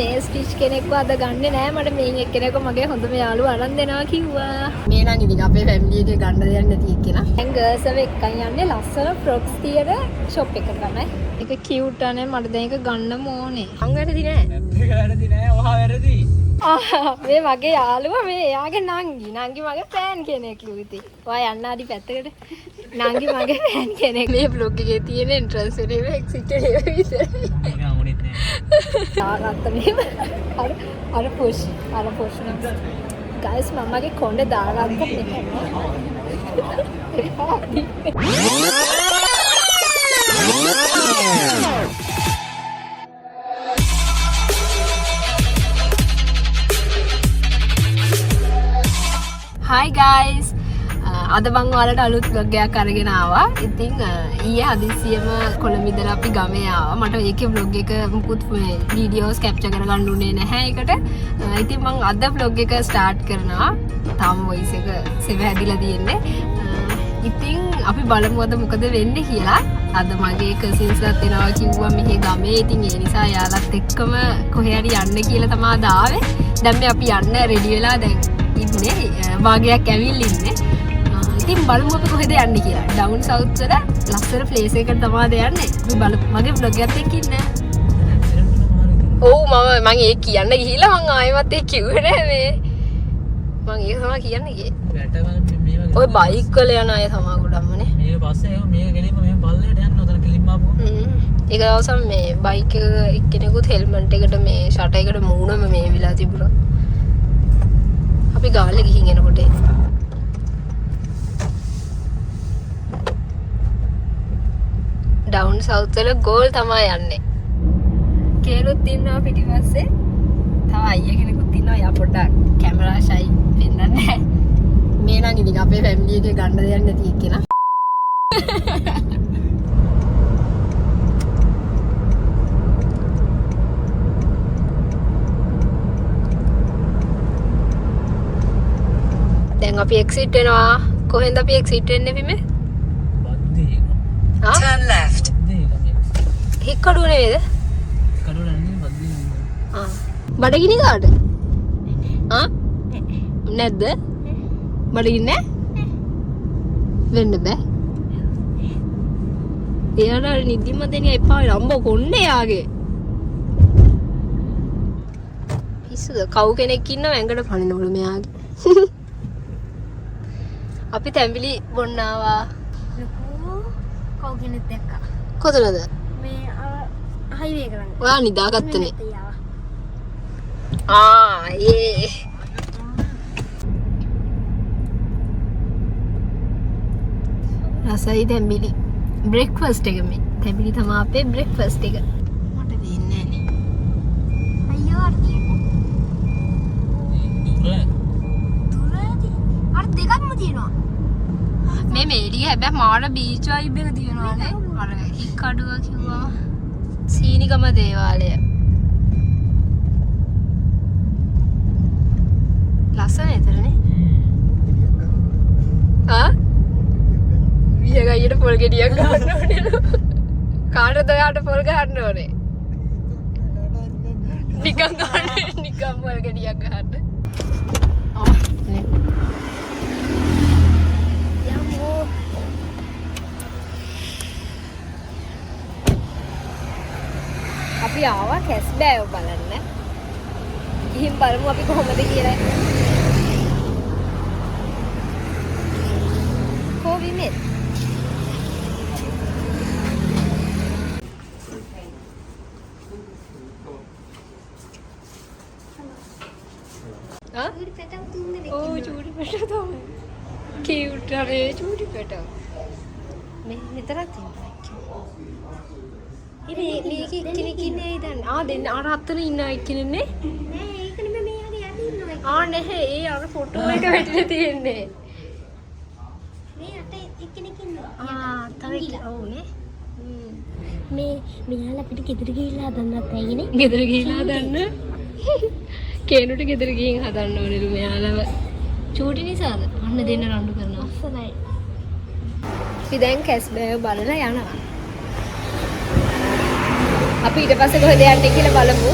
මේ ස්ටිච් කෙනෙක්ව අද ගන්නෙ නෑ. මට මේන් එක්කෙනෙක්ව මගේ හොඳම යාළුවා අරන් දෙනවා කිව්වා. මේ නම් ඉතින් අපේ ෆැමිලි එකේ ගන්න දෙයක් නැති එක්කෙනා. දැන් ගර්ල්ස් එක එක්කන් යන්නේ ලස්සන ෆ්‍රොක්ස් තියෙන ෂොප් එකට තමයි. ඒක කියුට් අනේ, මට දැන් ඒක ගන්නම ඕනේ. මං වැරදි නෑ. එක වැරදි නෑ, ඔහා වැරදි. මේ මගේ යාළුවා, මේ එයාගේ නංගි. නංගි මගේ ෆෑන් කෙනෙක්ලු. ඉතින් ඔයා යන්න ආදි පැත්තකට. නංගි මගේ ෆෑන් කෙනෙක්. මේ බ්ලොග් එකේ තියෙන එන්ට්‍රන්ස් එකේ එක්සිට් එකේ විතරයි. මම ඕනෙත් නෑ. දාගත්ත මෙහෙම. අර අර පුෂ් අර පුෂ් නම් ගයිස්, මමගේ කොණ්ඩේ දාගත්ත මෙහෙම. Hi guys. අද මං ඔයාලට අලුත් ව්ලොග් එකක් අරගෙන ආවා. ඉතින් ඊයේ හදිස්සියෙම කොළඹ ඉඳලා අපි ගමේ ආවා. මට ඒකේ ව්ලොග් එක මුකුත් මේ වීඩියෝස් කැප්චර් කරගන්න උනේ නැහැ ඒකට. ඉතින් මං අද ව්ලොග් එක ස්ටාර්ට් කරනවා. තාම වොයිස් එක සෙව හැදිලා තියෙන්නේ. ඉතින් අපි බලමු අද මොකද වෙන්නේ කියලා. අද මගේ කසින්ස්ලත් එනවා කිව්වා මෙහි ගමේ. ඉතින් ඒ නිසා යාළුවත් එක්කම කොහේ හරි යන්න කියලා තමයි අද ආවේ. දැන් මේ අපි යන්න රෙඩි වෙලා දැන් ඉන්නේ. වාගයක් ඇවිල්ලා ඉන්නේ. ඉතින් බලමු අපි කොහෙද යන්නේ කියලා. ඩවුන් සවුත් වල ලස්සන ප්ලේස් එකකට තමයි අද යන්නේ. අපි බලමු. මගේ ව්ලොග් එකත් එක්ක ඉන්න. ඔව්, මම මං ඒ කියන්න ගිහිල්ලා මං ආයෙමත් ඒ කිව්වේ නෑ මේ. මං ඒක තමයි කියන්න ගියේ. වැටවල මේ වගේ. ඔය බයික් වල යන අය තමයි ගොඩක්මනේ. මේක පස්සේ ඒක මේක ගෙලින්ම මෙහෙම පල්ලයට යන්න උතන කෙලින්ම ආපුවා. ඒක දවසක් මේ බයික් එක එක්කෙනෙකුත් හෙල්මට් එකට මේ ෂටර් එකට මූණම මේ වෙලා තිබුණා. අපි ගාල්ල ගිහින් එනකොට ඩවුන් සවුත් වල ගෝල් තමයි යන්නේ. කේලුත් ඉන්නවා පිටිපස්සේ. තව අයියා කෙනෙකුත් ඉන්නවා. එයා පොඩ්ඩක් කැමරා ෂයි පෙන්නන්නේ නැහැ. මේ නම් ඉතින් අපේ ෆැමිලි එකේ ගන්න දෙයක් නැති එක්කෙනා. දැන් අපි එක්සිට් වෙනවා. කොහෙන්ද අපි එක්සිට් වෙන්නේ පිමේ? බද්දේ එක. ආ? Turn left. බද්දේ එක මේ. හික්කඩුව නෙවෙයිද? කඩුව යන්නේ බද්දේ නෙමෙයි. ආ. බඩගිනි කාට? ආ? නැද්ද? බඩගිනි නෑ? වෙන්න බෑ. එයාට අර නිදිමත එන එපා වෙලා අම්බෝ කොන්නේ යාගේ. පිස්සුද? කව් කෙනෙක් ඉන්නව ඇඟට පනිනවලු මෙයාගේ. අපි තැඹිලි බොන්න ආවා. ලොකු කව් කෙනෙක් දැක්කා. කොතනද? මේ අර හයිවේ එක ළඟ. ඔයා නිදාගත්තනේ. මේ පැත්තේ ආවා. ආ ඒ රසයි තැඹිලි. බ්‍රෙක්ෆාස්ට් එක මේ. තැඹිලි තමයි අපේ බ්‍රෙක්ෆාස්ට් එක. මට දෙන්නේ නෑනේ. අයියෝ අර තියෙන්නේ. දුර. දුර තියෙන්නේ. අර දෙකක්ම තියෙනවා. මේ මේරිය හැබැයි මාර බීච් වයිබ් එක තියෙනවානේ. අර හික්කඩුව කිව්වම සීනිගම දේවාලය. ලස්සන එතරනේ. ආ? විහගයියට පොල් ගෙඩියක් ගන්න ඕනේලු. කාටද ඔයාට පොල් ගහන්න ඕනේ? නිකන් ගන්න, නිකන් පොල් ගෙඩියක් ගහන්න. ආ නේ. යමෝ. අපි ආවා කැස්බෑව බලන්න. ගිහින් බලමු අපි කොහොමද කියලා. කෝ විමෙත්? ආ? චූටි පැටව් තුන් දෙනෙක් ඔව්, ඉන්නවා. චූටි පැටව් තමයි. කියුට් අරේ චූටි පැටව්. මේ මෙතනත් ඉන්නවා එක්කෙනෙක්. ඉතින් මේක එක්කෙනෙක් ඉන්නේ ඇයි දන්නේ? ආ දෙන්න අර අතන ඉන්න එක්කෙනෙක් නේ? නෑ ඒක නෙමෙයි, මේ වගේ යට ඉන්නවා එක්කෙනෙක්. ආ නැහැ, ඒ අර ෆොටෝ එක වැටිලා තියෙන්නේ. මේ යට එක්කෙනෙක් ඉන්නවා. ආ තව එක්ක ඔව් නේ. මේ මෙයාලා අපිට ගෙදර ගිහිල්ලා හදන්නත් ඇයිනේ. ගෙදර ගිහිල්ලා හදන්න. කේනුට ගෙදර ගිහින් හදන්න ඕනෙලු මෙයාලව. චූටි නිසාද? අන්න දෙන්න රණ්ඩු කරනවා. ලස්සනයි. අපි දැන් කැස්බෑව බලලා යනවා. අපි ඊට පස්සේ කොහෙද යන්නේ කියලා බලමු.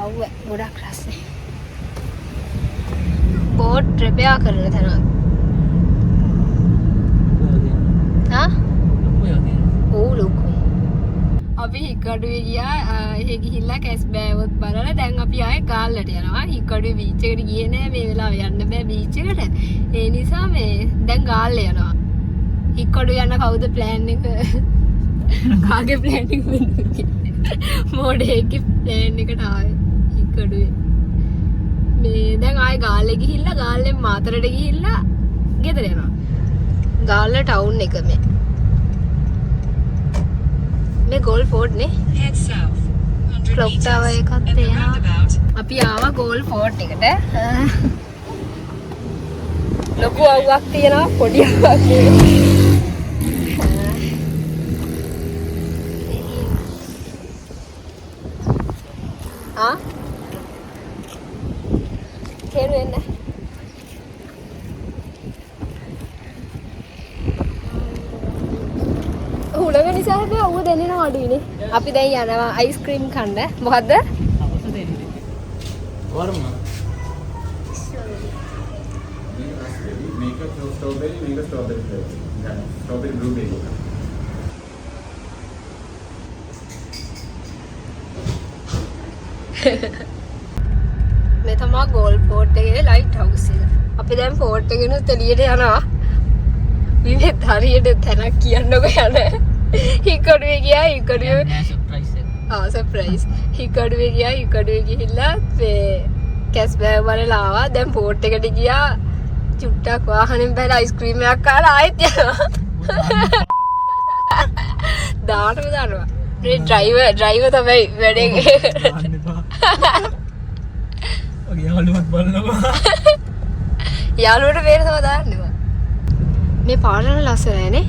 අවුව ගොඩක් රස්නේ. බෝට් රිපෙයාර් කරන තැන. හා? ඔව් ලොකුයි. අපි හික්කඩුවේ ගියා. එහෙ ගිහිල්ලා කැස් බෑවොත් බලලා දැන් අපි ආයේ ගාල්ලට යනවා. හික්කඩුවේ බීච් එකට ගියේ නෑ, මේ වෙලාවේ යන්න බෑ බීච් එකට. ඒ නිසා මේ දැන් ගාල්ල යනවා. හික්කඩුව යන කවුද ප්ලෑන් එක? කාගේ ප්ලෑන් එක වෙන්නේ? මොඩේගේ ප්ලෑන් එකට ආවේ හික්කඩුවේ. මේ දැන් ආයේ ගාල්ලේ ගිහිල්ලා ගාල්ලෙන් මාතරට ගිහිල්ලා ගෙදර යනවා. ගාල්ල ටවුන් එක මේ. මේ ගෝල් ෆෝට් නේ. Head south, 100 clock tower meters. එකක් At the තියෙනවා. roundabout, අපි ආවා ගෝල් ෆෝට් එකට. ලොකු අවුවක් තියෙනවා, පොඩි අවුවක් තියෙනවා. ආ? කේරු එන්න. හුළඟ නිසා හැබැයි අවුව දැනෙනවා අඩුයිනේ. අපි දැන් යනවා අයිස්ක්‍රීම් කන්න. මොකද්ද? අවස දෙන්නේ. වර්ම. මේක රස්බෙරි, මේක ස්ට්‍රෝබෙරි, මේක ස්ට්‍රෝබෙරි ෆ්ලේවර්. ස්ට්‍රෝබෙරි බ්ලූබෙරි එක. මේ තමා ගෝල් ෆෝට් එකේ ලයිට් හවුස් එක. අපි දැන් ෆෝට් එකෙනුත් එළියට යනවා. විවෙත් හරියට තැනක් කියන්නකෝ යන. හික්කඩුවේ ගියා, හික්කඩුවේ නෑ සර්ප්‍රයිස් එක. ආ සර්ප්‍රයිස්. හික්කඩුවේ ගියා, හික්කඩුවේ ගිහිල්ලා මේ කැස් බෑව් බලලා ආවා. දැන් ෆෝට් එකට ගියා. චුට්ටක් වාහනෙන් බැලලා අයිස්ක්‍රීම් එකක් කාලා ආයෙත් යනවා. දානම දානවා. මේ ඩ්‍රයිවර් ඩ්‍රයිවර් තමයි වැඩේ. දාන්න එපා. ඔගේ යාළුවත් බලනවා. යාළුවට පේන තමයි දාන්නේ බං. මේ පාර නම් ලස්සනයි නේ.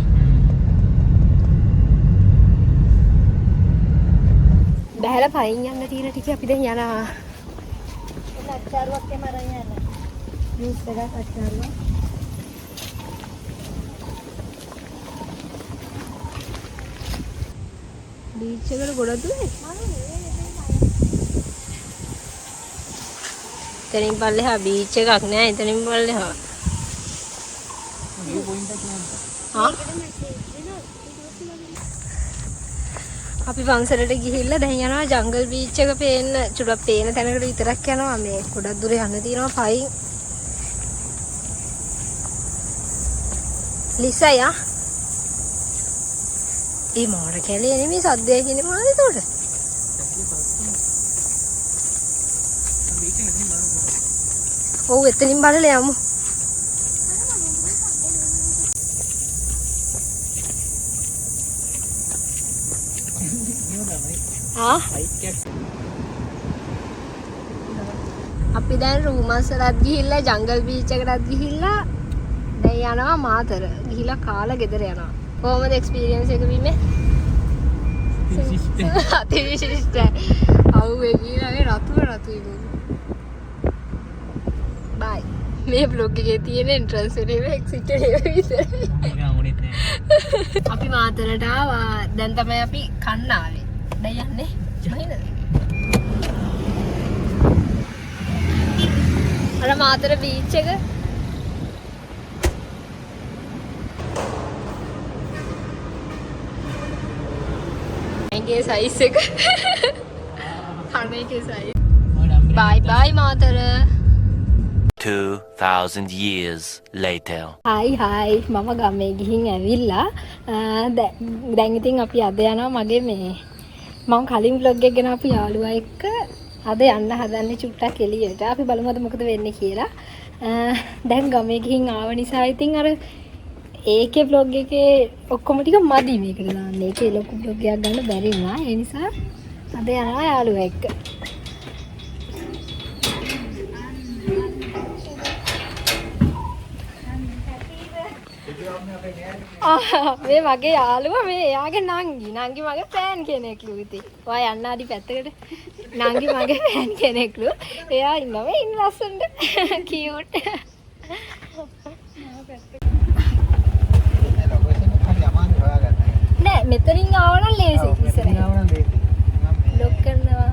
බැහැලා පයින් යන්න තියෙන ටික අපි දැන් යනවා. අච්චාරුවක් එහෙම අරන් යන්න. ජූස් එකක් අච්චාරුවක්. බීච් එකට ගොඩක් දුරයි. එතනින් පල්ලෙහා බීච් එකක් නෑ. එතනින් පල්ලෙහා. ආ? අපි පන්සලට ගිහිල්ලා දැන් යනවා ජංගල් බීච් එක පේන්න, චුට්ටක් පේන තැනකට විතරක් යනවා. මේ ගොඩක් දුර යන්න තියෙනවා පයින්. ලිසයි ආ. ඒ මාර කැලේ නෙමෙයි සද්දය කියන්නේ මොනවද එතකොට? ඔව් එතනින් බලලා යමු. ආ අපි දැන් රූමස් වලත් ගිහිල්ලා ජංගල් බීච් එකටත් ගිහිල්ලා දැන් යනවා මාතර. ගිහිල්ලා කාලා ගෙදර යනවා. කොහොමද එක්ස්පීරියන්ස් එක බීමේ? අතිවිශිෂ්ටයි. අවුවේ ගිහිල්ලා මේ රතුව රතුයි මූ. බයි. මේ බ්ලොග් එකේ තියෙන එන්ට්‍රන්ස් එකේ එක්සිට් එකේ විතරයි. නිකන් ඕනෙත් නෑ. අපි මාතරට ආවා. දැන් තමයි අපි කන්න ආවේ. දැන් යන්නේ. මහිනද? අර මාතර බීච් එක. ඇඟේ සයිස් එක. කන එකේ සයිස්. බයි බයි මාතර. 2,000 years later. හයි හයි, මම ගමේ ගිහින් ඇවිල්ලා. දැන් ඉතින් අපි අද යනවා මගේ මේ මම කලින් ව්ලොග් එක ගෙන ආපු යාළුවා එක්ක අද යන්න හදන්නේ චුට්ටක් එළියට. අපි බලමු අද මොකද වෙන්නේ කියලා. දැන් ගමේ ගිහින් ආව නිසා ඉතින් අර ඒකේ ව්ලොග් එකේ ඔක්කොම ටික මදි මේකට දාන්න. ඒකේ ලොකු ව්ලොග් එකක් ගන්න බැරි වුණා. ඒ නිසා අද යනවා යාළුවා එක්ක. මේ මගේ යාළුවා, මේ එයාගේ නංගි. නංගි මගේ ෆෑන් කෙනෙක්ලු ඉතින්. ඔයා යන්න ආදි පැත්තකට. නංගි මගේ ෆෑන් කෙනෙක්ලු. එයා ඉන්නවා මේ ඉන්න ලස්සනට. කියුට්. නෑ මෙතනින් ආව නම් ලේසි ඉස්සරහින්. ලොක් කරනවා.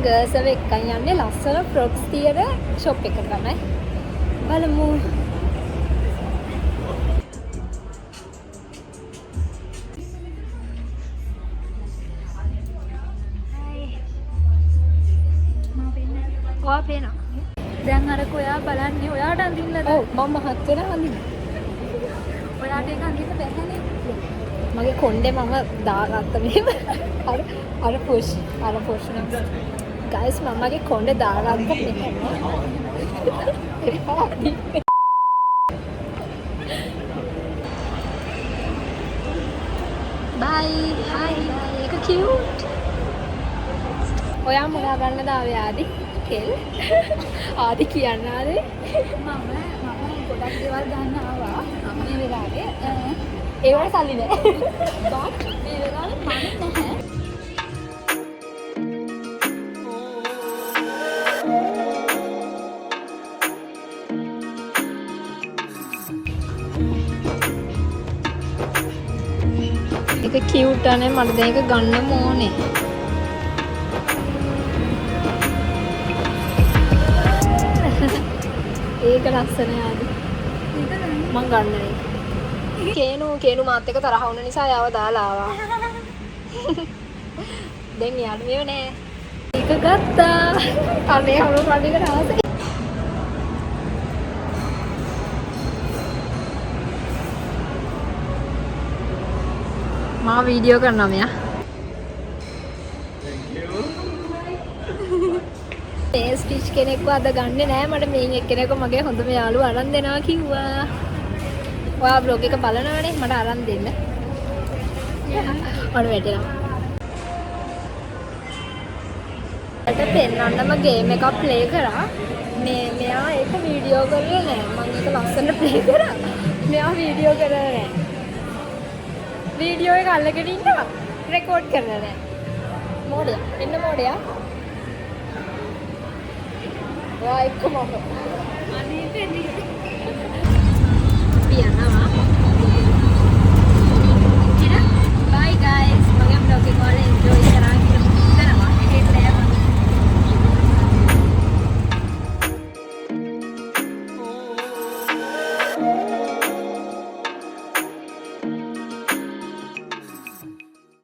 ගර්ල්ස්ව එක්කන් යන්නේ ලස්සන ෆ්‍රොක්ස් තියෙන ෂොප් එකට තමයි. බලමු. ඔයා පේනවා. දැන් අරක ඔයා බලන්නේ ඔයාට අඳින්නද? ඔව් මම මහත් වෙලා අඳින්න. ඔයාට ඒක අඳින්න බැහැනේ. මගේ කොණ්ඩේ මම දාගත්ත මෙහෙම. අර අර පුෂ් අර පුෂ් නම් ගයිස් මම මගේ කොණ්ඩේ දාගත්ත මෙහෙම. එපා අඳින්න. බයි හයි ඒක කියුට්. ඔයා මොනවා ගන්නද ආවේ ආදි? කෙල් ආදි කියන්න ආදේ. මම මම ගොඩක් දේවල් ගන්න ආවා මේ වෙලාවේ. ඒවට සල්ලි නෑ. බට් මේ වෙලාවේ මම නැහැ. ඒක කියුට් අනේ මට දැන් ඒක ගන්නම ඕනේ. ඒක ලස්සන යාදි. මං ගන්න ඒක. කේනු කේනු මාත් එක්ක තරහ වුණ නිසා යාව දාලා ආවා. දැන් යාළු මේව නෑ. ඒක ගත්තා. අනේ හොර පණිකට ආසයි. මා වීඩියෝ කරනවා මෙයා. මේ ස්ටිච් කෙනෙක්ව අද ගන්නෙ නෑ මට මේන් එක්කෙනෙක්ව මගේ හොඳම යාළුවා අරන් දෙනවා කිව්වා. ඔයා බ්ලොග් එක බලනවනේ මට අරන් දෙන්න. මට වැටෙනවා. මට පෙන්නන්නම ගේම් එකක් ප්ලේ කරා. මේ මෙයා ඒක වීඩියෝ කරලා නෑ. මං ඒක ලස්සනට ප්ලේ කරා. මෙයා වීඩියෝ කරලා නෑ. වීඩියෝ එක අල්ලගෙන ඉන්නවා. රෙකෝඩ් කරලා නෑ. මෝඩයා. එන්න මෝඩයා. ඔයා එක්ක මම. අපි යනවා.